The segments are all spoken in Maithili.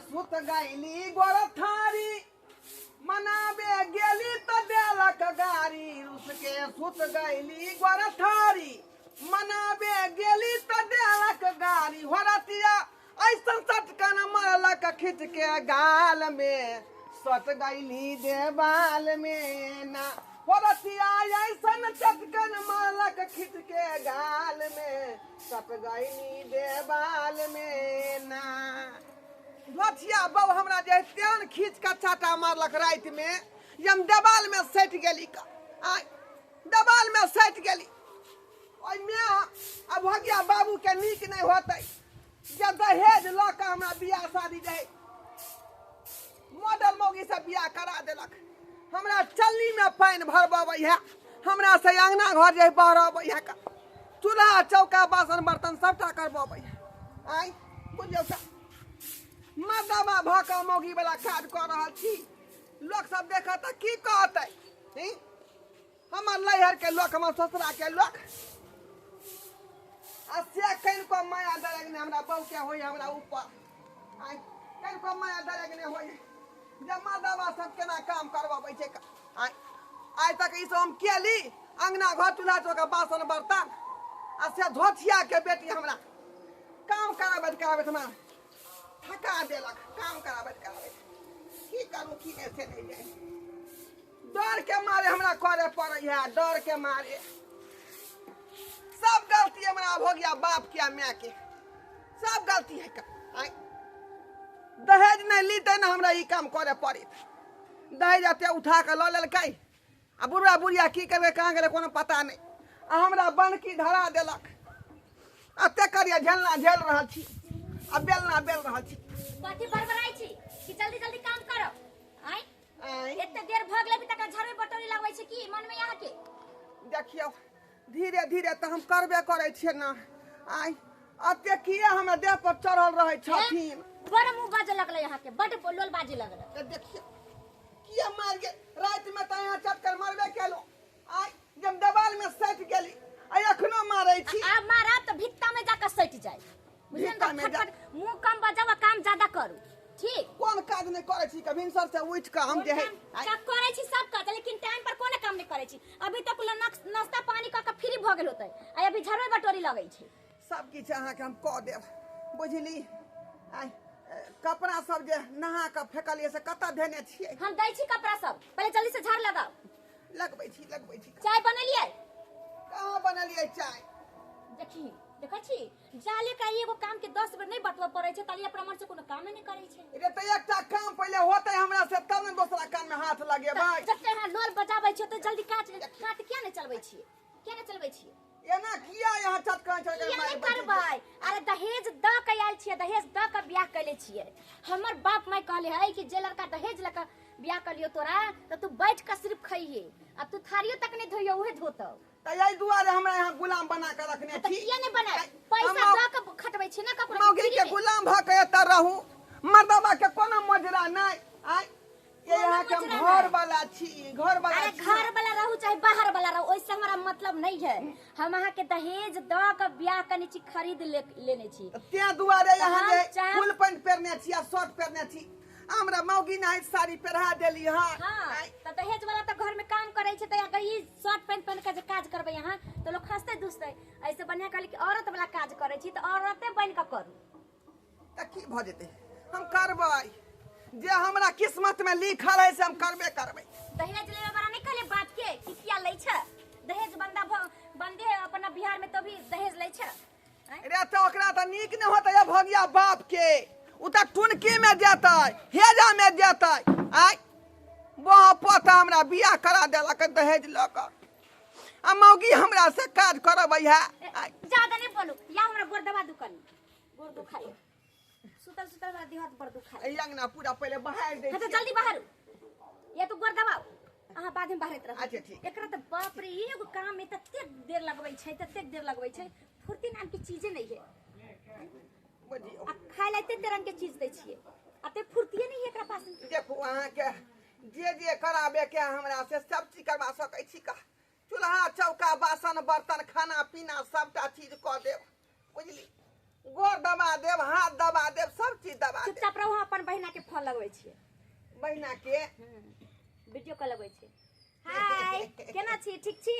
सुत गैली गोरथारी मनाबे गेली तऽ देलक गारी रुसके सुत गैली गोरथारी मनाबे गेली तऽ देलक गारी हो रतिया ऐसन सटकन मरलक खींच के गाल में सट गैली देवाल में ना हो रतिया ऐसन चटकन मरलक खींच के गाल में सट गैली देवाल में ना। धोथिया बौ हमरा जे तेहन खींच के चाटा मारलक राति में जे हम देवाल में सटि गेली का आय देवाल में सटि गेली। ओहिमे आ भगिया बाबू के नीक नहि होतै जे दहेज लऽ कऽ हमरा बियाह शादी रहै मॉडल मौगी से बियाह करा देलक। हमरा चलनी में पानि भरबबै है, हमरा से अंगना घर जे बहरबै है, चूल्हा चौका बासन बर्तन सबटा करबबै है। आय बुझियौ तऽ मर्दाबा भऽ कऽ मौगी वाला काज कऽ रहल छी। लोक सब देखत तऽ की कहतै? हमर नैहर के लोक, हमर ससुरा के लोक आ से कनिको माया दरग नहि हमरा बहू के होइए हमरा ऊपर। आय कनिको माया दरग नहि होइए जे मर्दाबा सब केना काम करबबै छै। आय आइ तक ई सब हम केली अंगना घर चूल्हा चौका बासन बर्तन आ से धोथिया के बेटी हमरा काम कराबैत कराबैत हमरा थका देलक। काम कराबैत कराबैत की करू की नहि से नहि जानि। डर के मारे हमरा करे पड़ै है, डर के मारे सब गलती हमरा हो गया बाप के माय के सब गलती है। आय दहेज नहीं लीते ना हमरा ई काम करे पड़े। दहेज एते उठा के लऽ लेलकै आ बुढ़ा बुढ़िया की करबै कहाँ गेलै कोनो पता नहि आ हमरा बनकी धरा देलक। एते करिया झेलना झेल रहल छी आ बेलना बेल रहल छी। कथी बड़बड़ाइ छी कि जल्दी जल्दी काम करो? आय आय एते देर भऽ गेलै अभी तक झाड़ू बटोरी लगबै छी की मन में यहाँ के? देखियौ धीरे धीरे तऽ हम करबे करै छियै ना। आय एते किया हमरा देह पर चढ़ल रहै छथिन? बड़ मुँह बाजे लगलै यहाँ के, बड़ लोल बाजे लगलै। तऽ देखियौ किया मार गेल राति में तऽ यहाँ चटकर मारबे केलहुँ। आय जब देवाल में सटि गेली आ एखनो मारै छी। आब मारब तऽ भित्ता में जाके सटि जाय। बुझलियै ने? भित्ता में जा- फटफट मुँह कम बजाउ आ काम ज्यादा करू। ठीक? कोन काज नहि करै छी? कभी भिनसर से उठि कऽ हम जे है सब करै छी सब काज, लेकिन टाइम पर कोनो काम नहि करै छी। अभी तक नाश्ता पानी कऽ के फ्री भऽ गेल होतै आ अभी झाड़ू बटोरी लगै छै। सब किछु अहाँके हम कऽ देब बुझली। आय कपड़ा सब जे नहा कऽ फेकलियै से कतऽ धेने छियै? हम दै छी कपड़ा सब, पहिले जल्दी से झाड़ लगाउ। लगबै छी लगबै छी। चाय बनेलियै? कहाँ बनेलियै चाय? देखी देखै छी जाले का एगो काम के 10 बेर नहीं बतबऽ पड़ै छै, ताली अपना मन से कोनो कामे नहीं करै छै। रे तऽ एकटा काम पहिले होतै हमरा से तब ने दोसरा काम में हाथ लगेबै। जते अहाँ लोल बजाबै छियै तऽ जल्दी काज काट किया नहीं चलबै छियै? किया नहीं चलबै छियै? एना किया यहाँ चटकन चटकन किया नहीं करबै? अरे दहेज द के आयल छियै, दहेज द के बियाह कैले छियै। हमर बाप माय कहले है कि जे लड़का दहेज लऽ के बियाह कलियो तोरा तऽ तू बैठ के सिर्फ खइहे आ तू थारियो तक नहीं धोइयो, उहे धोतौ। तऽ एहि दुआरे हमरा यहाँ गुलाम बना के रखने तऽ छी। किया नहीं बनाए? पैसा द के खटबै छी ना ककरो। मौगी के गुलाम भऽ के एतऽ रहू, मर्दबा के कोनो मोजरा नहि। आय ये यहाँ के हम घर वाला छी, घर वाला। अरे घर वाला रहू चाहे बाहर वाला रहू, ओइसे हमरा मतलब नहीं है। हम अहाँ के दहेज द के बियाह करने छी, खरीद लेने छी। तें दुआरे यहाँ जे फुल पैंट पहिरने छी आ शर्ट पहिरने छी। हमरा मौगी नहीं साड़ी पहिरा देली। हाँ हाँ, तऽ दहेज वाला तऽ घर में काम करै छै, तऽ अगर ई शर्ट पैंट पहिन के जे काज करबै अहाँ तऽ लोक हंसतै दुसतै। ऐसे बढ़िया कहली कि औरत वाला काज करै छी तऽ औरते बनि कऽ करू। तऽ की भऽ जेतै? हम करबै जे हमरा किस्मत में लिखल है से हम करबे करबै। दहेज लेवे वाला नहीं कहले बाप के कि किया लै छै दहेज? बंदा बंदे अपना बिहार में तो भी दहेज लै छै। रे तऽ ओकरा तऽ नीक नहि होतै भगिया बाप के, उ तऽ टुनकी में जेतै, हेजा में जेतै। आय बह पोता हमरा बियाह करा देलक दहेज लऽ कऽ आ मौगी हमरा से काज करबै है। ज्यादा नहीं बोलू, या हमरा गोर दबा दू, कनी गोर दुखाइ, सुतल सुतल वाला देह हाथ बड़ दुखाइ। एहि अंगना पूरा पहिले बहारि दै। हाँ, तऽ जल्दी बाहर या तू गोर दबाउ, अहाँ बाद में बाहरैत रहू। अच्छा ठीक। एकरा तऽ बाप रे एगो काम में ततेक देर लगबै छै, ततेक देर लगबै छै, फुर्ती नाम के चीजे नहीं है। बुझियौ आ खाय ला एते रंग के चीज दै छियै आ ते फुर्तिए नहीं है एकरा पास। देखू अहाँके जे जे कराबे के हमरा से सब चीज करवा सकै छी का, चूल्हा चौका बासन बर्तन खाना पीना सबटा चीज कऽ देब बुझली। गोर दबा देब, हाथ दबा देब, सब चीज दबा देब। चुपचाप रहू अपन बहिन। फोन लगबै छियै। बहिना के वीडियो कॉल लगबै छियै। हाय, केना छी? ठीक छी?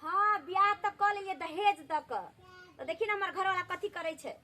हाँ, बियाह तऽ कऽ लेलियै दहेज दऽ कऽ। तऽ देखी ने हमर घरवाला कथी करै छै,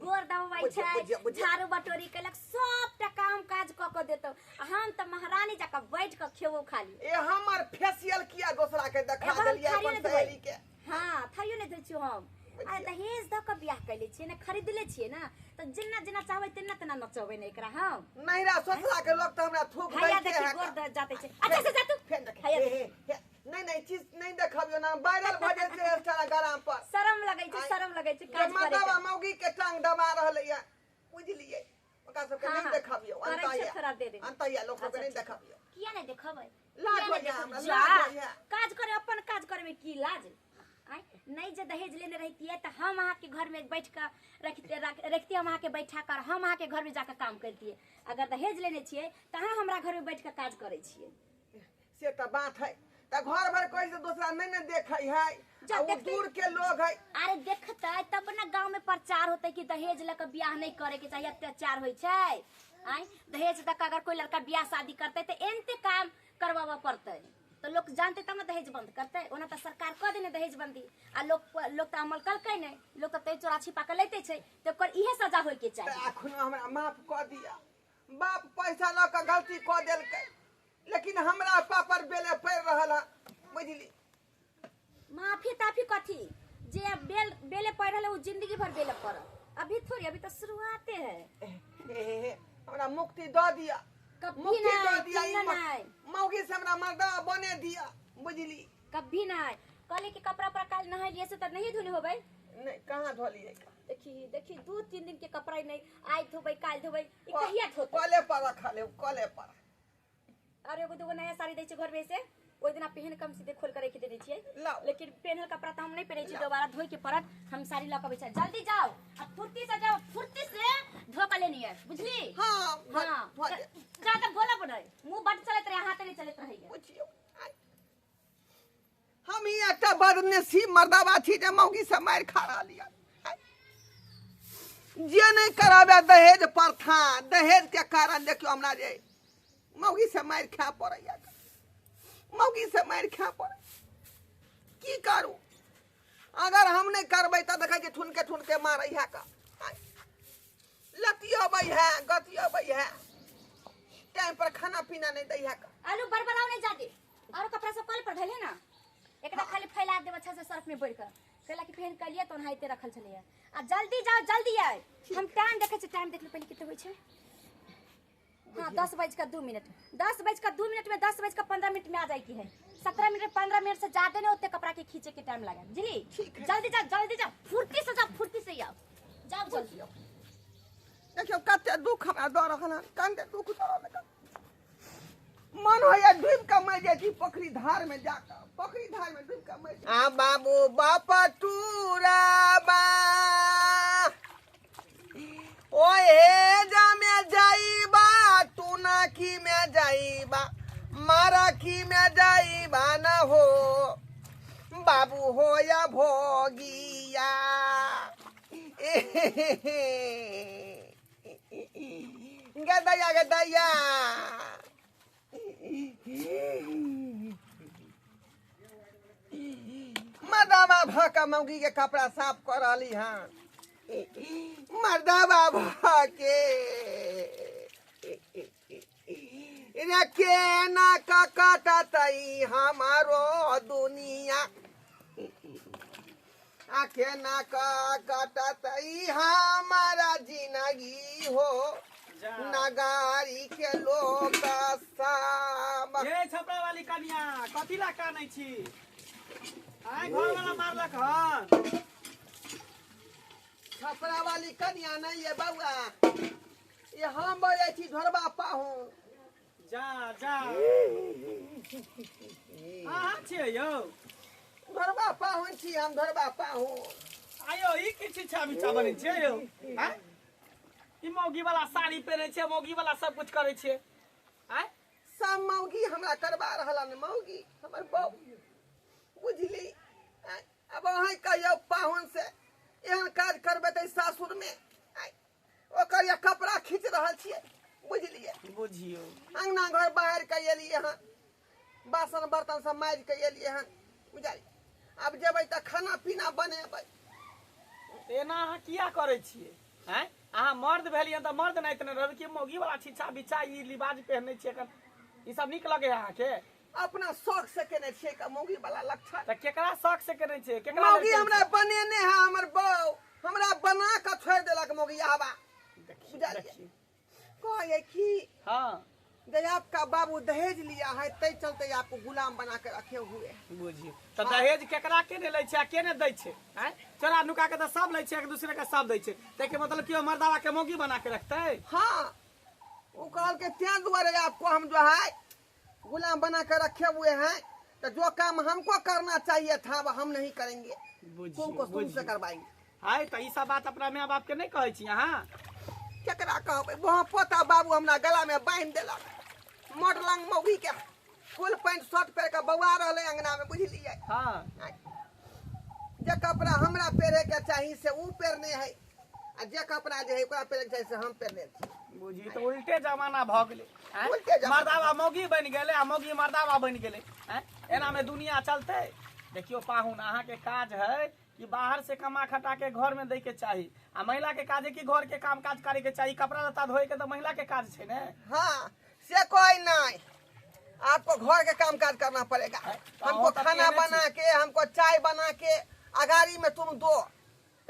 गोर दबबै बुझियौ, छै, बुझियौ, बुझियौ। झाड़ू बटोरी केलक, सबटा काम काज कऽ कऽ देतौ, आ हम तऽ महारानी जकाँ बैठ कऽ खेबो खाली। ए हमर फेसियल किया दोसरा के देखा एगो हम देलियै थारियो अपन नहि धोबै। सहेली के? हाँ, थारियो नहि धोइ छियौ हम। अरे दहेज दऽ कऽ बियाह कैले छियै ने, खरीदले छियै ने, तऽ जेना जेना चाहबै तेना तेना नचबै ने एकरा हम। नहिरा ससुरा के लोग तऽ हमरा थूक हैया दैते देखी है। गोर जाते छै। अच्छा से जा तू। फेर देख। हैया हे, देखी। हे, हे, नहीं नहीं, चीज नहीं देखबियो ना, वायरल भऽ जेतै इंस्टाग्राम पर। शरम लगै छै, आइ- शरम लगै छै जे काज करे मर्दाबा के। मौगी के टांग दबा रहल ये, बुझलियै? ओकरा सबके हाँ, नहीं हाँ। देखबियो। करै छै अंतैया थोड़ा देर। अंतैया लोग सबके अच्छा, नहीं ठीक। देखबियो। किया नहीं देखबै? लाज किया नहि होइया देखबै? हमरा, जा, लाज होइया। काज करे, अपन काज करे में की लाज? आँय, नहीं जे दहेज लेने रहितियै तऽ हम अहाँके घर में बैठ कऽ रखते रखतियै, हम अहाँके बैठा कर हम अहाँके घर में जाकर काम करतियै। अगर दहेज लेने छियै तऽ अहाँ हमरा घर में बैठ कऽ काज करै छियै। से तऽ बात है, तऽ घर भर कहै से दोसरा नहीं ने देखै है। जा आ ओ देखतै। दूर के लोग है। अरे देखतै तब ने गांव में प्रचार होतै कि दहेज लऽ कऽ बियाह नहीं करे के चाही, अत्याचार होइ छै। आँय, दहेज दऽ कऽ अगर कोई लड़का बियाह शादी करतै तऽ एनते काम करवाबऽ पड़तै, तऽ लोक जानतै तब ने दहेज बंद करतै। ओना तऽ सरकार कऽ देने दहेज बंदी, आ लोक लोक तऽ अमल कलकै नहि, लोक तऽ तैयो चोरा छिपा कऽ लैते छै, तऽ ओकर इहे सजा होइ के तऽ चाही। एखनो हमरा माफ कऽ दिअ। बाप पैसा लऽ कऽ गलती कऽ देलकै, लेकिन हमरा पापड़ बेले पड़ि रहल है, बुझली? माफी ताफी कथी? जे अब बेल बेले पड़ रहल है, वो जिंदगी भर बेले पड़त। अभी थोड़ी, अभी तो शुरुआते है। हे हे हे, हमरा मुक्ति दऽ दिअ। कभी मुक्ति नहीं, दऽ दिअ। ई किन्नो नहीं। मौगी से हमरा मर्दा बने दिअ, बुझली? कभी नहीं। कहली कि कपड़ा पर काल नहेलिए से तऽ नहीं धोने होबै? नहीं, कहाँ धोलियै? देखी देखी, 2-3 दिन के कपड़ा ही नहीं, आइ धोबै काल धोबै, ई कहिया धोतै? कले पर रखल है, कले पर। और एगो दूगो नया साड़ी दै छै घर में से, ओहि दिना पहन कम सीधे खोल के रखि देने छियै। लाउ। लेकिन पहनल कपड़ा तऽ हम नहीं पहनै छी, दोबारा धोइ के पड़त। हम साड़ी लऽ कऽ अबै छी, जल्दी जाओ आ फुर्ती से जाओ, फुर्ती से धो के लेनी है, बुझली? हाँ, हाँ, धो दे। ज्यादा बोलब नहीं, मुंह बड चलैत रहे, हाथ नहीं चलैत रहैया। बुझियौ, आइ। हम ही एकटा बदनसीब मर्दाबा छी जे मौगी से मारि खा रहल यऽ। जे नहीं कराबे दहेज प्रथा, दहेज के कारण देखियौ हमरा जे मौगी से मारि खाय पड़ैया, मौगी से मारि खाय पड़ै। की करू? अगर हम नहीं करबै तऽ देखै छियै ठुनके ठुनके मारै है का, लतियबै है, गतियबै है, टाइम पर खाना पीना नहीं दै है का। आलू बड़बड़ाओ नहीं जादे, और कपड़ा सब कल पर धैले ना, एकरा खाली फैला देब अच्छा से सर्फ में बोर कर, कैला कि पहन कलिए तो ओनाहिते रखल छलैया। आ जल्दी जाओ, जल्दी आइ, हम टाइम देखै छी, टाइम देख ले पहिले कते होइ छै। हाँ, 10:02, 10:02 में 10:15 में आ जाए की है, 17 मिनट 15 मिनट से ज्यादा नहीं होते कपड़ा के खींचे के टाइम लगा, बुझली? ठीक है। जल्दी जाओ, जल्दी जाओ, फुर्ती से जाओ, फुर्ती से आओ, जाओ जल्दी। देखियौ कते दुख हमरा दऽ रहल हन, कते दुख दऽ रहल हन। मन होइया डूबि कऽ मरि जाइ छी पोखरि धार में जाकऽ, पोखरि धार में डूबि कऽ मरि। आ बाबू बाप टूराबा ओहे जामे जाइबा, टूनाकी में जाइबा, माराकी में जाइबा न हो बाबू हो या भोगिया। गदैया गदैया मर्दाबा भऽ कऽ मौगी के कपड़ा साफ कऽ रहली हन। मर्दाबा भऽ के रे केना कऽ कटतै हमारो दुनिया, आ केना कऽ कटतै हमारा जिंदगी हो नगारी के लोक सब। ये छपरा वाली कनिया, कथी ला कानै छी? आय घर वाला मारलक हन? छपरा वाली कनिया नहीं ये बउआ, ये हम बजै छी ढोरबा पाहुन। जा जा, अहाँ छियै यौ? ढोरबा पाहुन छी हम, ढोरबा पाहुन। आयो ई की छिछा बिछा बनै छियै यौ? आँय, ई मौगी वाला साड़ी पहिरै छियै, मौगी वाला सब कुछ करै छियै? आँय, सब मौगी हमरा करबा रहल हन, मौगी हमर बहू, बुझली? आँय, अब अहाँ कहियौ पाहुन से एहन काज करबै तऽ सासुर में आँय, ओकर या कपड़ा रहल छियै, बुझलियै? बुझियौ। अंगना घर बाहर के एलियै हन, बासन बर्तन सब माजि के एलियै हन, बुझलियै? आब जेबै तऽ खाना पीना बनेबै। एना अहाँ किया करै छियै? आँय, अहाँ मर्द भेलियै तऽ मर्द नहि ने रहबै कि मौगी वाला छिछा बिछा ई लिबाज पहिरने छियै एखन, ई सब नीक लगै है अहाँके? अपना शौक से केने छियै का मौगी वाला लक्षण। तऽ केकरा शौक से केने छियै? केकरा लेल मौगी केने हमरा छियै? बनेने है, हमर बहू हमरा बना कऽ छोड़ि देलक मौगी हवा। देखियौ, बुझलियै? देखियौ। कहै कि हाँ जे आपका बाबू दहेज लिया है तै चलते आपको गुलाम बना के रखे हुए हैं। बुझियौ तऽ दहेज केकरा के ने लै छै आ के ने दै छै? आँय, चोरा नुका के तऽ सब लै छै, एक दूसरे के सब दै छै, ताहिके मतलब केओ मर्दावा के मौगी बना के रखतै? हाँ, वो कहल के तें दुआरे आपको हम जो है गुलाम बना के रखे हुए हैं, तो जो काम हमको करना चाहिए था वो हम नहीं करेंगे, बुझियौ, तुमको तुमसे बुझियौ। करवाएंगे। हाय, तऽ ई सब बात अपना माय बाप के नहि कहै छी अहाँ? केकरा कहबै? वहाँ पोता बाबू हमरा गला में बान्हि देलक, मॉडलंग मौगी के फुल पैंट शर्ट पहिर के बौआ रहलै अंगना में, बुझलियै? हाँ। जे कपड़ा हमरा पहिरे के चाही से ऊ पहिरने है, आ जे कपड़ा जे है ओकरा पहिरे के चाही से हम पहिरने छी। बुझी तऽ उल्टे जमाना भऽ गेलै। आँय? उल्टे जमाना। मर्दावा मौगी बनि गेलै आ मौगी मर्दावा बनि गेलै। आँय, एना मे दुनिया चलतै? देखियौ पाहुन, अहाँके काज है कि बाहर से कमा खटा के घर में दै के चाही, आ महिला के काज है कि घर के काम काज करे के चाही, कपड़ा लत्ता धोए के तऽ महिला के काज छै ने। हाँ, से कोई नहीं, आपको घर के काम काज करना पड़ेगा, तो हमको और तो खाना केने बना के, हमको चाय बना के अगाड़ी में तुम दो,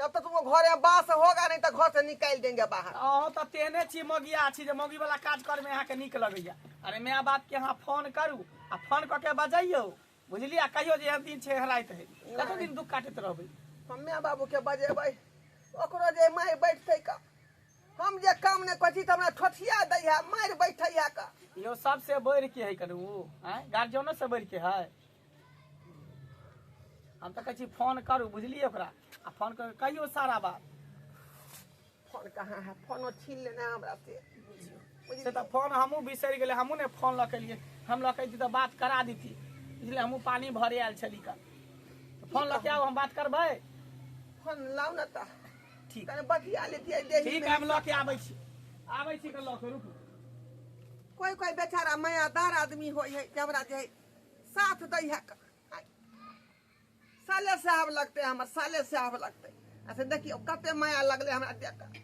तब तो तुमको घर में बास होगा, नहीं तो घर से निकाल देंगे बाहर। अहूँ तऽ तेहने छी मगिया छी जे मौगी वाला काज करे में अहाँके नीक लगैया। अरे माय बाप के अहाँ फोन करू आ फोन कऽ के बजैयौ, बुझलियै? आ कहियौ जे एहन दिन छै, एहन राति है, कते दिन दुख काटैत रहबै? हम माय बाबू के बजेबै, ओकरो जे माय बैठतै का, हम जे काम नहि करै छी तऽ हमरा ठोठिया दै है, मारि बैठै है का। यौ सबसे बढ़ि के है करू, आँय, गार्जियनो से बढ़ि के है। हम तऽ कहै छी फोन करू, बुझलियै ओकरा? आ फोन कऽ के कहियौ सारा बात। फोन कहाँ है? फोनो छीन लेने है हमरा से। से तऽ फोन हमहूँ बिसरि गेलै, हमहूँ ने फोन लऽ के एलियै, हम लऽ के अयती तऽ बात करा देती, बुझलियै? हमहूँ पानि भरे आयल छली का। तऽ फोन लऽ के आउ, हम बात करबै। फोन लाउ ने तऽ ठीक कनि बतिया लेतियै देही ठीक में। है, हम लऽ के आबै छी, आबै छी तऽ लऽ के, रुकू। कोई कोई बेचारा मायादार आदमी होइ है जे हमरा जे है साथ दै है। साले साहब लगतै हमर, साले साहब लगतै। अच्छा देखियौ कते माया लगलै हमरा देख कऽ।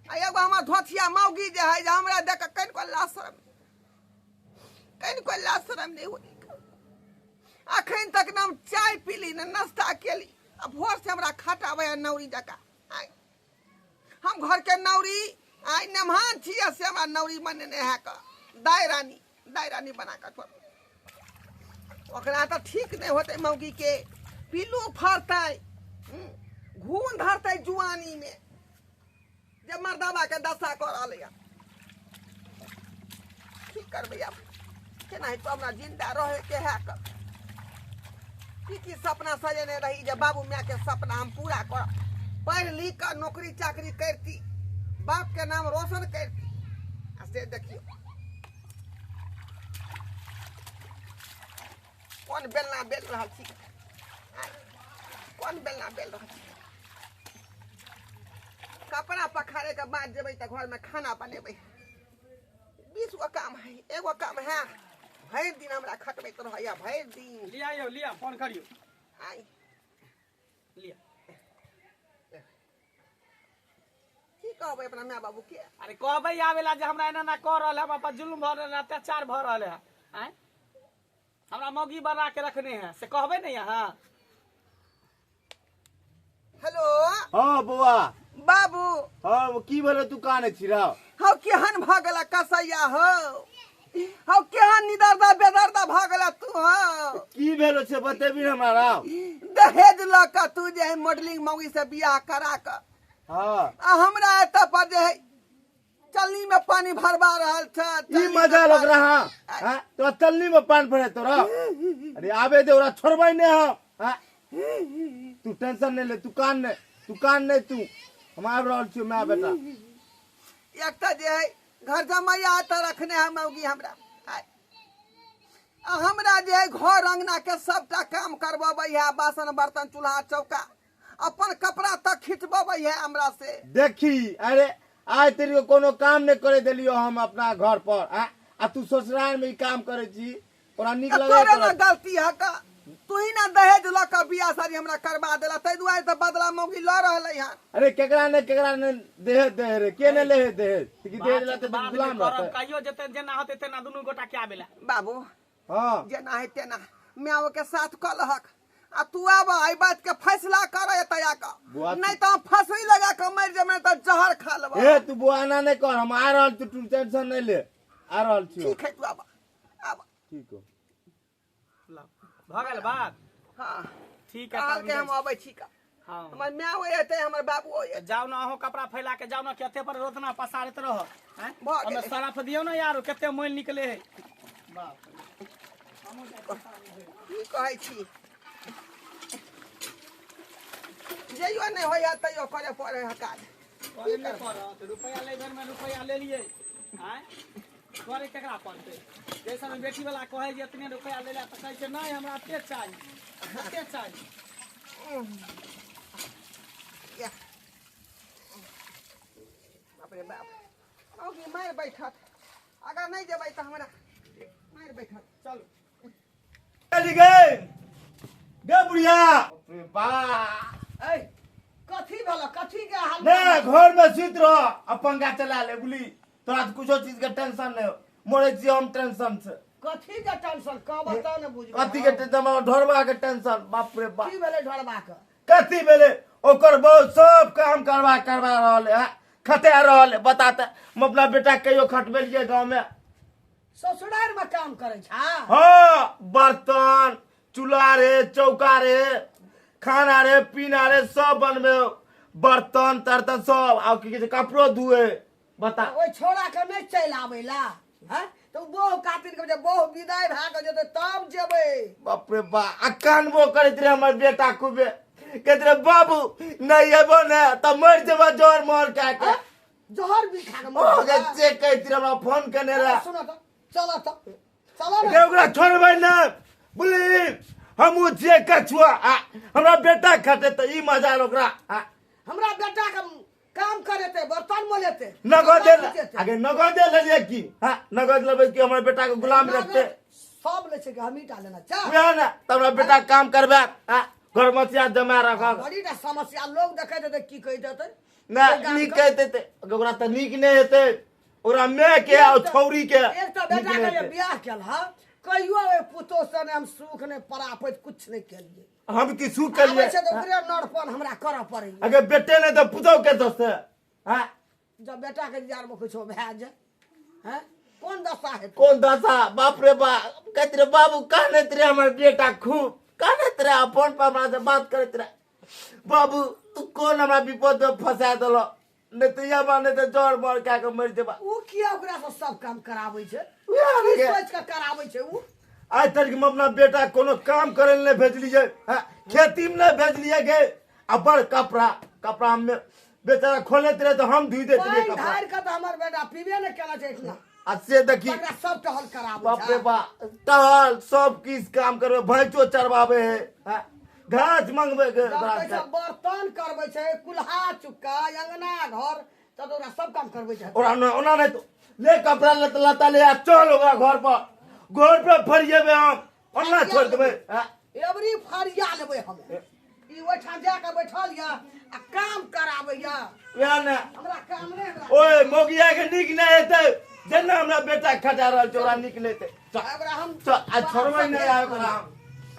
आ एगो हमर धोथिया मौगी जे है जे हमरा देख कऽ कनिको लाज शरम, कनिको लाज शरम नहि होइ। अखन तक ने हम चाय पीली ने नाश्ता केली, आ भोर से हमरा खटाबै है नौरी जकाँ। आइ हम घर के नौरी आइ नेमहान छियै, से हमरा नौरी बनेने है कऽ दाइ रानी, दाइ रानी बना कऽ छोड़। ओकरा तऽ ठीक नहि होतै मौगी के, पिल्लू फड़तै, घून धरतै जुआनी में, जे मर्दाबा के दशा कऽ रहलै है। की करबै आब, केनाहितो हमरा जिंदा रहे के है कऽ। की की सपना सजेने रही जे बाबू माय के सपना हम पूरा करब, पढ़ि लिख कऽ नौकरी चाकरी करती, बाप के नाम रोशन करती, आ से देखियौ कोन बेलना बेल रहल छी, कोन बेलना बेल रहल छी। कपड़ा पखारे के बाद जेबै तऽ घर में खाना बनेबै, 20 गो काम है, एगो काम है भरि दिन हमरा खटबैत रहैया भरि दिन। लिया यौ, लिया, फोन करियौ। आइ लिया। की कहबै अपना माय बाबू के? अरे कहबै आबेला जे हमरा एना एना कऽ रहल है, हमरा पर जुल्म भऽ रहल है, अत्याचार भऽ रहल है, आँय, हमरा मौगी बना के रखने है, से कहबै ने अहाँ? हेलो। हाँ बौआ। बाबू। हाँ, की भेलै, तू कानै छी रौ? हौ केहन भऽ गेला कसैया हौ, हौ केहन निदर्दा बेदर्दा भऽ गेला तू हौ। की भेलो से बतेबी ने हमरा रौ? दहेज लऽ कऽ तू जे है मॉडलिंग मौगी से बियाह करा कऽ, हाँ, आ हमरा एतऽ पर जे है चलनी में पानी भरवा रहल छ। ई मजा लग रहा हाँ, तोरा चलनी में पानी भरे तोरा? अरे आबे दे ओकरा, छोड़बै नहीं हम। हाँ? तू टेंशन नहीं ले, तू कान नहीं, तू कान नहीं, तू हम आबि रहल छियौ my बेटा। एक तऽ जे है घर जमैया तऽ रखने है मौगी हमरा, आ हमरा जे है घर अंगना के सबटा काम करबबै है, बासन बर्तन चूल्हा चौका, अपन कपड़ा तक खिंचबबै है हमरा से। देखी, अरे आइ तेरी कोनो काम नहि करे देलियो हम अपना घर पर आ आ तू ससुराल में ई काम करे छी तोरा नीक तऽ लगे तोरे ने गलती है का तू ही ना दहेज लऽ कऽ बियाह शादी हमरा करबा देला ताहि दुआरे तऽ बदला मौगी लऽ रहलै हन। अरे केकरा ने देहे दे रे, के ने ले दहेज कि दहेज बातचीत लेते बाद में गुलाम करब, रहते। कहियो जेते जेना होते तेना दुनू गोटा के आबेला। बाबू हाँ जेना है तेना माय के साथ कऽ लहक आ तू आब एहि बात के फैसला कर एतऽ आकऽ, बुआ तू- नहि तऽ हम फंसरी लगा कऽ मरि जेबै तऽ जहर खा लेबै। ए तू बुआना नहि कर, हम आ रहल छी, तू टेंशन नहि ले, आ रहल छी। ठीक है, तू आब आब। ठीक हो। लाउ, भऽ गेल बात। हाँ ठीक है, कहलकै तब हम अबै छी का। हाँ हमर माय एतै, हमर बाबू एतै। जाउ ने अहूँ कपड़ा फैला के जाउ ने, कते पर रोतना पसारैत रह। आँय? भऽ ओहिमे गेलै। सरफ दियौ ने यार, कते मैल निकले है। बाप रे। की कहै छी, जइयो नहि होइए तैयो करे पड़े है काज। करे नहि पड़त, रुपैआ लै बेरमे रुपैआ लेलियै, आँय करे केकरा पड़तै? जै समय बेटी वाला कहै जे एतने रुपैआ ले ले, तऽ कहै छै नहि हमरा एते चाही, एते चाही। या। बाप रे बाप, मौगी मारि बैठत, अगर नहि जेबै तऽ हमरा मारि बैठत। चलू। चली गए गे बुढ़िया। बा ऐ कथी भेल, कथी के हाल? ने घर में सुति रह आ पंखा चला ले बुली, तोरा तऽ कुछो चीज के टेंशन नहीं हो, मरे छी हम टेंशन से। कथी के टेंशन कह बताओ ने बुझबै। कथी के टेंशन? हमरा ढोरबा के टेंशन। बाप रे बाप। की भेलै ढोरबा के? कथी भेलै, ओकर बहुत सब काम करवा करवा रहल है, खटा रहल है। बता तऽ हम अपना बेटा के कहियो खटबेलियै गाँव में? ससुराल में काम करै छा? हाँ, बर्तन चूल्हा रे, चौका रे, खाना रे, पीना रे, सब बनबे, बर्तन तर्तन सब, आ की कहै छै कपड़ो धुए। बता। ओहि छोड़ा के नहि चलि आबै ला हैं तऽ ओ बहु कातिन के जे बहु विदाई भए के जेतै तब जेबै। बाप रे बा, आ कानबो करैत रहे हमर बेटा खूबे, कहैत रहे बाबू नहीं एबो ने तऽ मरि जेबो जहर मोहर खा के। जहर भी खा के ओ मर गे, से कहैत रहे, हमरा फोन केने रहे। सुन तऽ, चल तऽ, चल ने। गे, ओकरा छोड़बै ने बुझली, हमहूँ छियै कछुआ, आ हमरा बेटा खटे तऽ ई मजा आयल ओकरा। आ हमरा बेटा के काम करेतै, बर्तन मोलेतै, नगदे कपड़ा खींचेतै। आगे नगदे लेलियै की? हाँ नगद लेबै कि हमर बेटा के गुलाम रखते? सब लै छै कि हमही टा लेना चाह? वएह ने, तऽ हमरा बेटा के काम करबै, आ घर मसिया जमा रखब। बड़ी टा समस्या, लोग देखैत हेतै की कहि देतै? ना नीक कहि देतै ओकरा तऽ नीक नहि हेतै, ओकरा माय के आ छौरी के एक तऽ नीक बेटा नहि के जे हेतै। बियाह केल ह, कहियो ओहि पुतोह से नहि हम सुख नहि परापैत कुछ नहि केलियै। हम की सुख आबै केलियै? छै तऽ ओकरे नरपन हमरा करऽ पड़ैया। अगर बेटे नहि तऽ पुतोह के दोस्त हाँ। जब बेटा के यार में कुछो भए जाए हैं, कोन दशा हेतै? कोन दशा, बाप रे बाप। कहैत रहे बाबू, कानैत रहे हमर बेटा, खूब कानैत रहे, आ फोन पर हमरा से बात करैत रहे, बाबू तू कोन हमरा विपद में फंसा देलह, नहि तऽ यबा नहि तऽ जर मर कए कऽ मरि जेबा। उ किया ओकरा से सब काम कराबै छै? उएह ने की गे। सोचि कऽ कराबै छै उ? आइ तक हम अपना बेटा कोनो काम करे लए नहि भेजलियै, हाँ, खेती में नहि भेजलियै गे। आ बड़ कपड़ा कपड़ा हमे बेचारा खोलैत रहे तऽ हम धोइ दैत रहियै पानि कपड़ा। ढारि कऽ तऽ हमर बेटा पीबे नहि केना छै इतना। आ से देखी ओकरा सब टहल कराबै बाप रे छै। बा, टहल सब किछ काम करबै, भैंसो चरबाबै है, हाँ, घास मंगबै के जब ओकरा कहै से। छै बर्तन करबै छै, कुल्हा चुक्का, अंगना घर, तब ओकरा सब काम करबै छै। ओकरा ओना नहि तो ले कपड़ा लत्ता ले आ चल ओकरा घर पर, घर पर फरियेबै हम, ओना छोड़ि देबै। हाँ? एबरी फरिया लेबै हम, ई ओहिठाम जा कऽ बैठल यऽ आ काम कराबै यऽ। वएह ने। हमरा काम नहि हमरा। ओए मौगिया के नीक नहि हेतै, जेना हमरा बेटा खटा रहल छै ओकरा नीक नहि हेतै। चल, ओकरा हम चल, आ छोड़बै नहि आब ओकरा हम।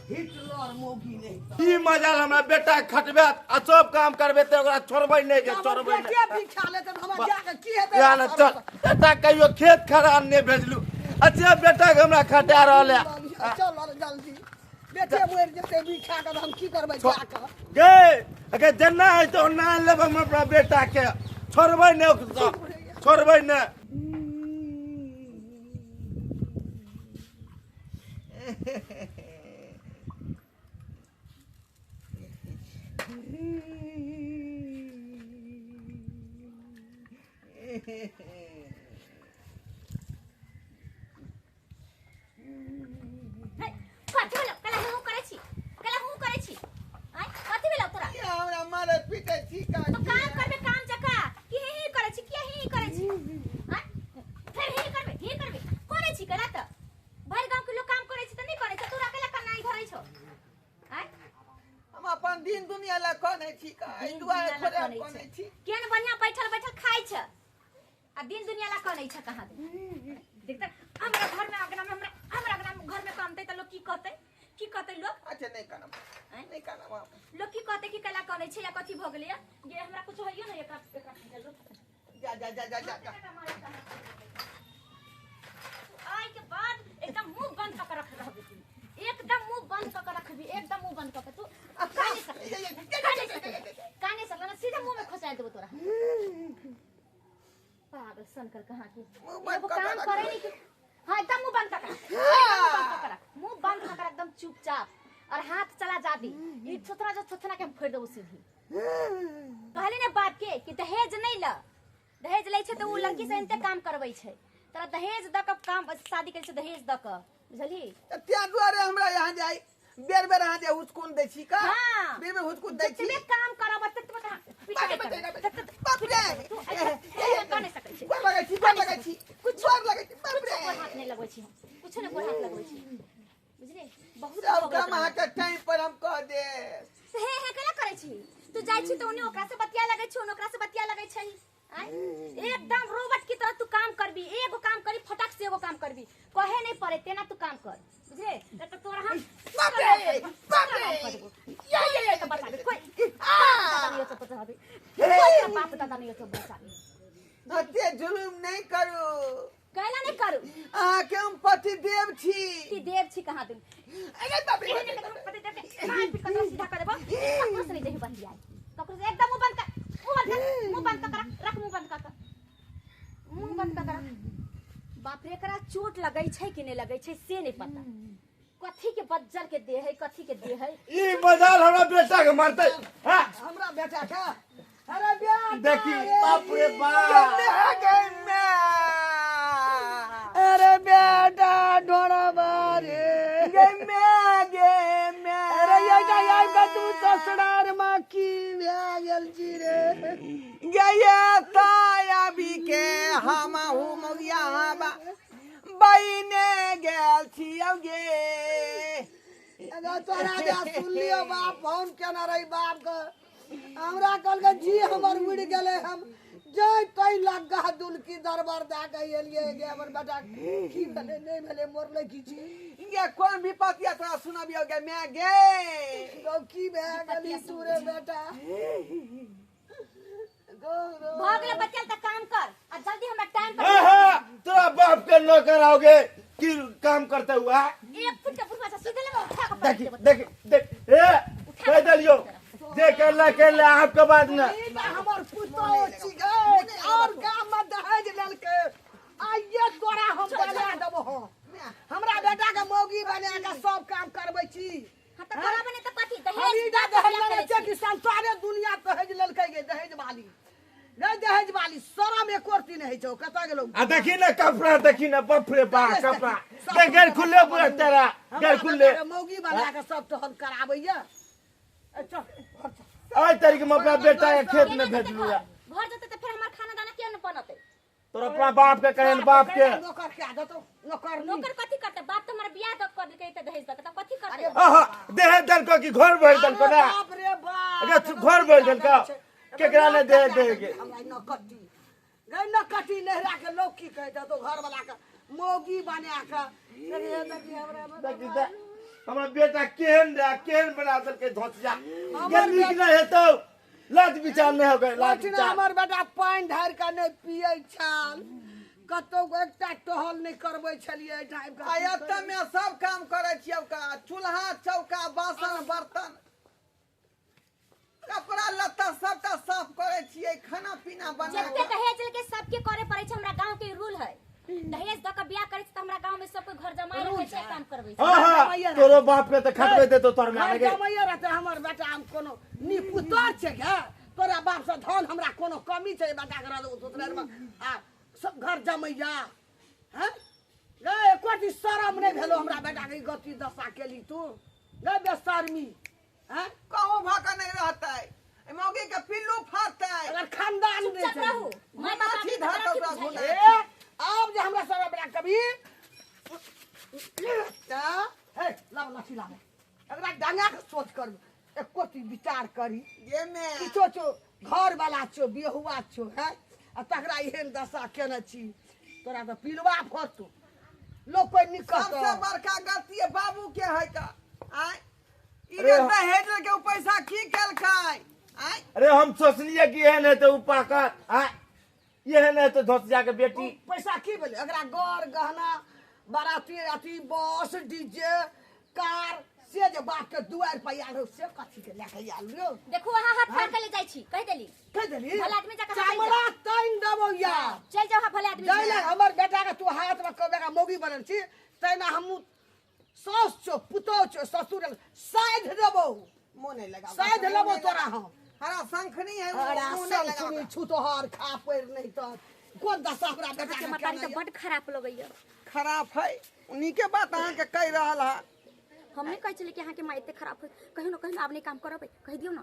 हिटलर मौगी नहि। की मजा हमरा बेटा खटबे आ सब काम करबे तऽ ओकरा छोड़बै नहि गे, छोड़बै नहि। बेटे पीछा लेतै तऽ हमरा जा कऽ की हेतै? वएह ने, चल बेटा कहियो खेत खरान नहि भेजलू, अच्छा बेटा के हमरा खटा रहल है। चल जल्दी, बेटे मरि जेतै बिछा कऽ तऽ हम की करबै जा कऽ? गे अगर जेना हेतै ओना लेबै हम अपना बेटा के, छोड़बै नहि ओकरा, छोड़बै नहि। हे, कथी भेलौ? कला हूँ करै छी, कला हूँ करै छी। आँय, कथी भेलौ तोरा? किया हमरा मारै पीटै छी का? तो काम करबे काम जका, की ही ही करै छी, किया ही ही छी का एहि दिन दुआरे दुनिया ला थोड़े हम कनै कनै छै। छी। केहन बढ़िया बैठल बैठल खाइ छ आ दिन दुनिया ला कनै छ। कहाँ दे देख त हमरा घर में अंगना में हमरा हमरा अंगना में घर में कमतै त लोग की कहतै, की कहतै लोग? अच्छा नहीं करब, आँय? नहीं करब हम। लोग की कहतै कि कैला कनै छै या कथी भ गेलै या ये हमरा कुछ होइयो न एकरा एकरा लोग जा जा जा जा जा जा। आइ के बाद एकदम मुंह बंद क के रख रहबी तू, एकदम मुंह बंद क के रखबी, एकदम मुंह बंद क के तू काने सकले, काने सकले, काने सकले ना सीधा मुंह में खोसाइ देबो तोरा। पागल सनकर कहाँ की मुंह बंद एगो क के काम रख करे देबै। नहीं कि हां एकदम मुंह बंद क के रख, एकदम मुंह बंद क के रख, मुंह बंद क के रख एकदम चुपचाप और हाथ चला जादी ई थोथना जो थोथना के हम फोड़ देबो सीधी। कहली ने बाप के कि दहेज नहीं ल, दहेज लै छै त उ लड़की से एनते काम करबै छै, तोरा दहेज द के काम शादी करै छै दहेज द के, बुझली? तऽ तें दुआरे हमरा यहाँ जाय बेर बेर अहाँ जे हुचकुन दै छी का? हाँ। बेर बेर हुचकुन दै छी। जतबे काम करब ततबे तोरा पिटाइ बाप रे, करब। बाप रे, तू ऐसे कर नहीं सकै छी। गोर लगै छी, गोर लगै छी, गोर लगै छी, बाप रे। गोर हाथ नहीं लगबै छी हम, कुछो नहीं गोर हाथ लगबै छी, बुझली? बहुत सब भऽ गेल काम तोरा। अहाँके टाइम पर हम कह देब। हे हे केला करै छी तू? जाइ छी त ओने ओकरा से बतिया लगै छी, ओने ओकरा से बतिया लगै छै। आँय? एकदम रोबोट की तरह तू काम करबी, एगो काम करी फटक से एगो काम करबी, कहे नहीं पड़े तेना तू काम कर, बुझले? नहीं तो तोरा हम बाप रे, बाप रे। या या या तो बचाबे कोई बाप दादा नहीं हो तो बचाबे, कोई बाप दादा नहीं हो तो बचाबे। एते जुलुम नहीं करू। कैला नहीं करू? अहाँके हम पतिदेव छी। ती देव छी कहाँ तुम? अरे बाप रे, एहने बाप के रे। पति देव के मार पीट कर सीधा कर देबो, ककरो से नहीं देही बंदी आई ककरो से। एकदम मुंह बंद कर, मुंह बंद कर, मुंह बंद कर रख, रख मुंह बंद कर, मुंह बंद कर रख। बाप रे एकरा चोट लगै छै कि नहीं लगै छै से नहीं पता, कथी के बज्जर के देह है, कथी के देह है। ई मजाल हमरा बेटा के मारतै। हां हमरा बेटा के अरे बेटा देखी बाप रे बाप। गन्ने गन्ने। अरे बेटा ढोड़बा रे गन्ने गन्ने। अरे ये जा ये का तू ससुरार मां की भए गेल छी रे? गया ताया के हम हूँ मगिया बइने गेल छी गे। अगर तोरा जा सुन लियो बाप फोन केना रही बाप के, हमरा कहलकै जी हमर उड़ गेलै, हम जय तै लग्गा दुलकी दरबार दए के एलियै गे। हमर बेटा की भेलै नहीं भेलै मरलै की छी गे? कोन विपत्ति तोरा सुनबियौ गे मैं गे? गौ की भए गेली तू रे बेटा? गौ भऽ गेलै बतियाल त काम कर आ जल्दी हमरा टाइम पर। आहा, तोरा बाप के नौकर आओगे की काम करते हुआ? एक फुट के बुढ़वा से सीधे लेबो उठा के पटक देखी देबो। देखी देख ए कह देलियो जे करला करला आपके बाद ना। ई बा हमर पुतोह छी गे और गाम में दहेज लेलकै, आइये तोरा हम बना देबो। हम हमरा बेटा के मौगी बना के सब काम करबै छी। हाँ त करब नहीं त कथी हम दहेज ई दऽ के दहेज बियाह लेने करै छियै छी। कि संसारे दुनिया दहेज लेलकै गे? दहेज वाली नहीं, दहेज वाली शरम एको रत्ती नहीं होइ छौ। कतऽ गेलौ? आ देखी ना कपड़ा, देखी ना बाप रे बा कपड़ा देख गैर खुले पूरा तेरा हमरा गैर खुले। बेटा के मौगी बना के सब टहल कराबैया। ए चल घर चल। आज तारीख में अपना बेटा के खेत केना में जेतै भेजलू घर? या घर जेतै त फेर हमर खाना दाना किया न बनतै? तोरा अपना बाप के कहन बाप के नौकर के देतौ नौकर नी। नौकर कथी करतै? बाप त हमर बियाह दऽ कर देलकै त दहेज दऽ के तब कथी करतै? आहा देह देलको कि घर भरि देलको ना? बाप रे बाप। अरे तू घर भरि देलको केकरा ने दे दे के? हमरा न कट्टी गई न कट्टी नहरा के लोग की कहै देतौ घर वाला के मौगी बना के। देखिए देखिए हमरा देखी ते हमरा बेटा केहन रे केहन बना देलकै धोतिया गे, नीक नहि हेतौ, लाज विचार नहि हो गए लाज ओहिठिना विचार। हमर बेटा पानि ढारि के नहि पियै छल, कतौ एकटा टहल नहि करबै छलियै एहिठाम आबि आ कऽ। एतऽ में सब काम करै छियै का, चूल्हा चौका बासन बर्तन कपड़ा लत्ता सबटा साफ करै छियै, खाना पीना बना जते दहेज लेके सबके करे पड़ै छै, हमरा गांव के रूल है। दहेज दऽ के बियाह करै छै त हमरा गांव में सब कोई घर जमाई रखै छै, काम करबै छै। हाँ हाँ तोरो बाप के तऽ खटबे देतौ तोर घर माय के। जमैये रहतै हमर बेटा, हम कोनो निपुतर छै गे तोरा बाप से धन हमरा कोनो कमी छै बेटा के रहल ससुरारिमे आ सब घर जमैया हैं गे? एको चीज शरम नहि भेलो हमरा बेटा के ई गति दशा केली तू गे बेशर्मी हैं? कहूँ भऽ कऽ नहि रहतै, एहि मौगी के पिल्लू फाड़तै। अगर खानदान नहि चुपचाप छै। रहू, माय बाप घुनाथी आबि धरतौ तऽ ओकरा की बुझाइए? घुनाथी। ए आब जे हमरा सब बेटा कभी हे लाव लाठी लाव एकरा डंगा के सोच कर एको। तू विचार करी। गे मैं किछो छौ घर वाला छौ बिहुआ छौ है आ तकरा एहन दशा केने छी तोरा तऽ पिलवा फटतो लोग कोई निकल सबसे बड़का गलती है बाबू के है का आय ई अरे जे हम- दहेज लेके उ पैसा की केलकै आय। अरे हम सोचलिए कि एहन हेतै उ पाकत आय एहन हेतै धोसिया के बेटी। उ पैसा की भेलै एकरा गर गहना बाराती अथी बस डीजे कार से जे बाप के दुआरि पर आयल हो से कथी के लए के आयल यौ। देखू अहाँ हाथ फाड़ के ले जाइ छी कहि देली। कहि देली भला आदमी जकाँ हाथ चमड़ा तानि देबौ यार। चलि जाउ अहाँ भले आदमी जाहि जकाँ। लए हमर बेटा के तू हाथ में कहबै एकरा मौगी बनल छी तहिना हमहूँ साउस छौ पुतहु छौ ससुर साधि देबौ। मुँह नहीं लगा साधि लेबौ तोरा हम। हरा शंखनी है हरा मुँह नहीं लगा शंखनी छुतहर खा पड़ि नहीं तऽ कोन दशा हमरा बेटा अहाँके के मतारी केना तऽ बड खराब लगैया। खराब है उन्हीं बात अहाँ के कहि रहल है। हम नहीं कहै छलियै कि अहाँके माँ एते खराब है कहियो न कहियो आब नहीं काम करबै कहि दियौ न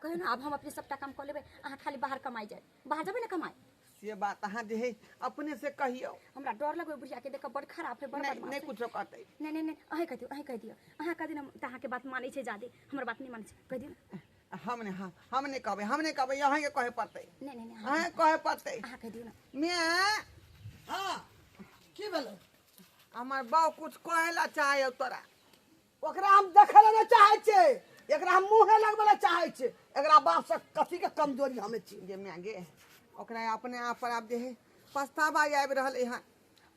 कहियो न आब हम अपने सबटा काम कऽ लेबै अहाँ खाली बाहर कमाइ जाय बाहर जेबै ने कमाइ। से बात अहाँ जे है अपने से कहियौ। हमरा डर लगै बुढ़िया के देख बड खराब है बड़ नहीं बदमाश नहीं है। कुछो कहतै। नहीं नहीं नहीं अहें कहि दियौ अहें कहि दियौ अहाँ कह दियौ तऽ अहाँके बात मानै छै जादे हमर बात नहीं मानै छै कहि दियौ न। हम नहीं हाँ हम नहीं कहबै हम नहीं कहबै अहाँके कहे पड़तै। नहीं नहीं नहीं अहाँके कहे पड़तै। अहाँ कहि दियौ न। मैं हाँ की भेलै हमर बाउ कुछ कहै ला चाहै तोरा। ओकरा हम देखै लए नहि चाहै छियै एकरा हम मुँहे लगबै लए चाहै छियै एकरा बाप से कथी के कमजोरी हमे छी। जे माय गे ओकरा अपने आप पर आब जे है पछतावा आबि रहल है।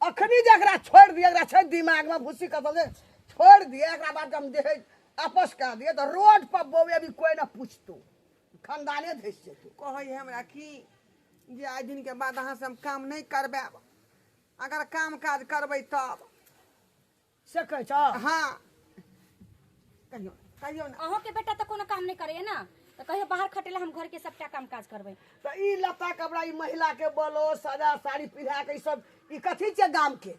अखनी जे एकरा छोड़ि दियै एकरा छै दिमाग में भूसी कतल जे छोड़ि दियै एकरा बाद हम जे है आपस कऽ दियै तऽ रोड पर बौए अभी कोई न पूछतौ खानदाने धसि जेतौ। कहै है हमरा कि जे आइ दिन के बाद अहाँ से हम काम नहीं करबायब अगर काम काज करबै तब से कहै छौ। हाँ कहियो कहियो ना। अहूँ के बेटा तऽ कोनो काम नहीं करैया ना तऽ कहियो बाहर खटेला हम घर के सबटा काम काज करबै। तऽ ई लत्ता कपड़ा ई महिला के बोलो सादा साड़ी पहिरा के ई सब ई कथी छै गाम के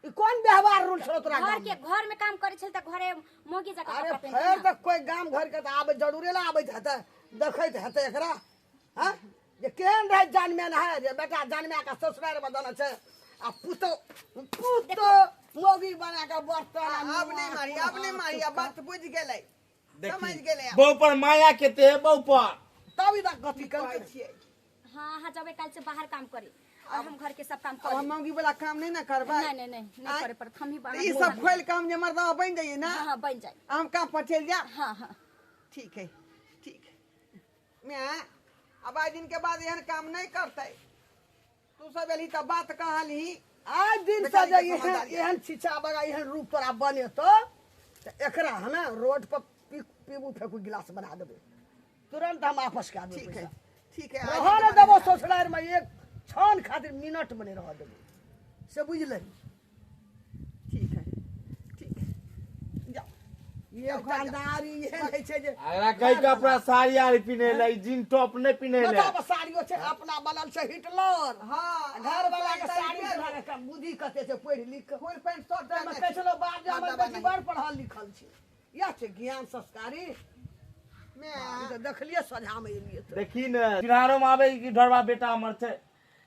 ई कोन व्यवहार रूल छौ तोरा घर गाम के में? घर में काम करै छल तऽ घरे मौगी जकाँ अरे कपड़ा पहिनतै फेर ना। तऽ कोई गाम घर के तऽ आबै जरूरे ला आबैत हेतै देखैत हेतै एकरा हाँ जे केहन रहै जानमे न है जे बेटा जानमे के ससुरारि में देने छै आ पुतौ पुतौ मौगी बना के बर्तन आ अब नहीं मारी अब नहीं मारी अब बात बुझ गेलै समझ गेलै बहू पर माया केते है बहू पर तब ई गति कहै करै छियै। हाँ हाँ जबै काल्हि से बाहर काम करे और हम घर के सब काम अब हम करे। मौगी वाला काम नहीं ना करबै। नहीं नहीं नहीं नहीं करे पड़त हम ही बाहर ई सब खोलि के हम जे मर्दावा बनि जाइए ना। हाँ हाँ बनि जाए हम काम पर चलि जायब। हाँ हाँ ठीक है ठीक मैं अब आइ दिन के बाद एहन काम नहीं करतै। तू सब एलही तऽ बात कहलही। आइ दिन से जे बेचारी के एहन समझदारी। एहन छिछा बगा एहन रूप तोरा बनेतौ तऽ एकरा हमे रोड पर पीबू फेकू गिलास बना देबै तुरंत हम आपस कए देबै। ठीक है ठीक है रहऽ नहि देबौ ससुरारि में एक क्षण खातिर मिनट में नहीं रहऽ देबौ से बुझलही। ठीक है ठीक है जाओ। ये जानदारी एहन होइ छै जे अगला कई कपड़ा साड़ी आर पिन्है जीन टॉप नहीं पिन्है बताब साड़ियो छै अपना बनल छै हिटलर। हाँ घर वाला के साड़ी पहिरा के बुद्धि कते छै पढ़ि लिख के फुल पैंट शर्ट ताहिमे पहिरने कहै छलहुँ बाप जे हमर मर्दाबा बेटी नहीं। बड़ पढ़ल लिखल छै इएह छै ज्ञान संस्कारी। मैं ई तऽ देखलियै सोझामे एलियै तऽ। देखी ने चिन्हारो में आबै कि ढोरबा बेटा हमर छै।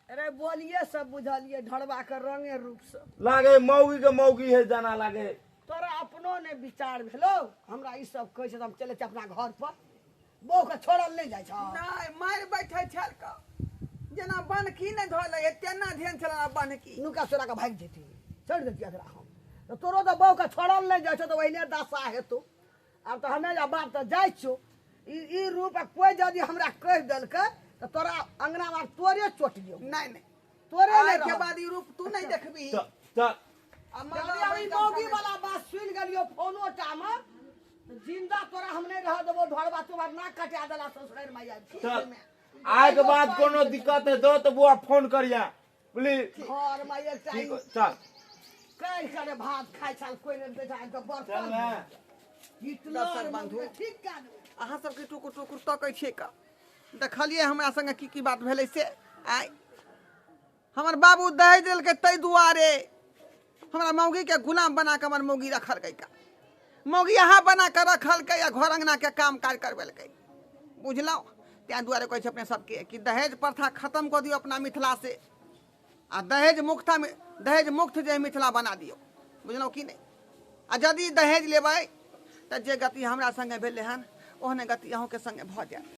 अरे बोलिए सब बुझलियै ढोरबा के रंगे रूप से लागे मौगी के मौगी है जाना लागे। तोरा अपनो नहि विचार भेलौ हमरा ई सब कहै छै तऽ हम चलै छी अपना घर पर बहू के छोड़ल नहि जाइ छौ। नहीं मारि बैठै छल का जेना बनकी नहि धोल है तेना ध्यान छल बनकी नुका चोरा के भागि जेती छोड़ि देती एकरा हम तऽ तोरो तऽ बहू के छोड़ल नहि जाइ छौ तऽ ओहिने दशा हेतौ। आब तऽ हमे बाप तऽ जाइ छियौ ई रूप कोई यदि हमरा कहि देलकै तऽ तोरा अंगना में तोरे चोटियौ। नहीं नहीं तोरे आइ नहि के रहब। बाद ई रूप तू नहीं देखबी। चल यदि मौगी वाला बात सुनि गेलियौ फोनो टा में जिंदा तोरा हम नहीं रह देबौ ढोरबा तोहर नाक कटा देला ससुरारि में आबि। चल आइ के बाद कोनो दिक्कत हेतौ तऽ बुआ फोन करिया बुझली। घर में एकटा ठीक चल कहि करे भात खाइ छल कोइ नहि बेटा के बर्तन चल ने। हिटलर दर्शक बन्धु। ठीक कए देबै। अहाँ सबके टुकुर टुकुर तकै छियै का देखलियै हमरा संगे की की बात भेलै से। आइ हमर बाबू दहेज देलकै ताहि दुआरे हमरा मौगी के गुलाम बना के हमर मौगी रखलकै का मौगी अहाँ बना के रखलकै आ घर अंगना के काम काज करबेलकै बुझलहुँ। ताहि दुआरे कहै छै अपने सबके कि दहेज प्रथा खत्म कऽ दियौ अपना मिथिला से आ दहेज मुक्त जे मिथिला बना दियौ बुझलहुँ कि नहि। आ यदि दहेज लेबै तऽ जे गति हमरा संगे भेलै हन ओहने गति अहूँके संगे भऽ जायत।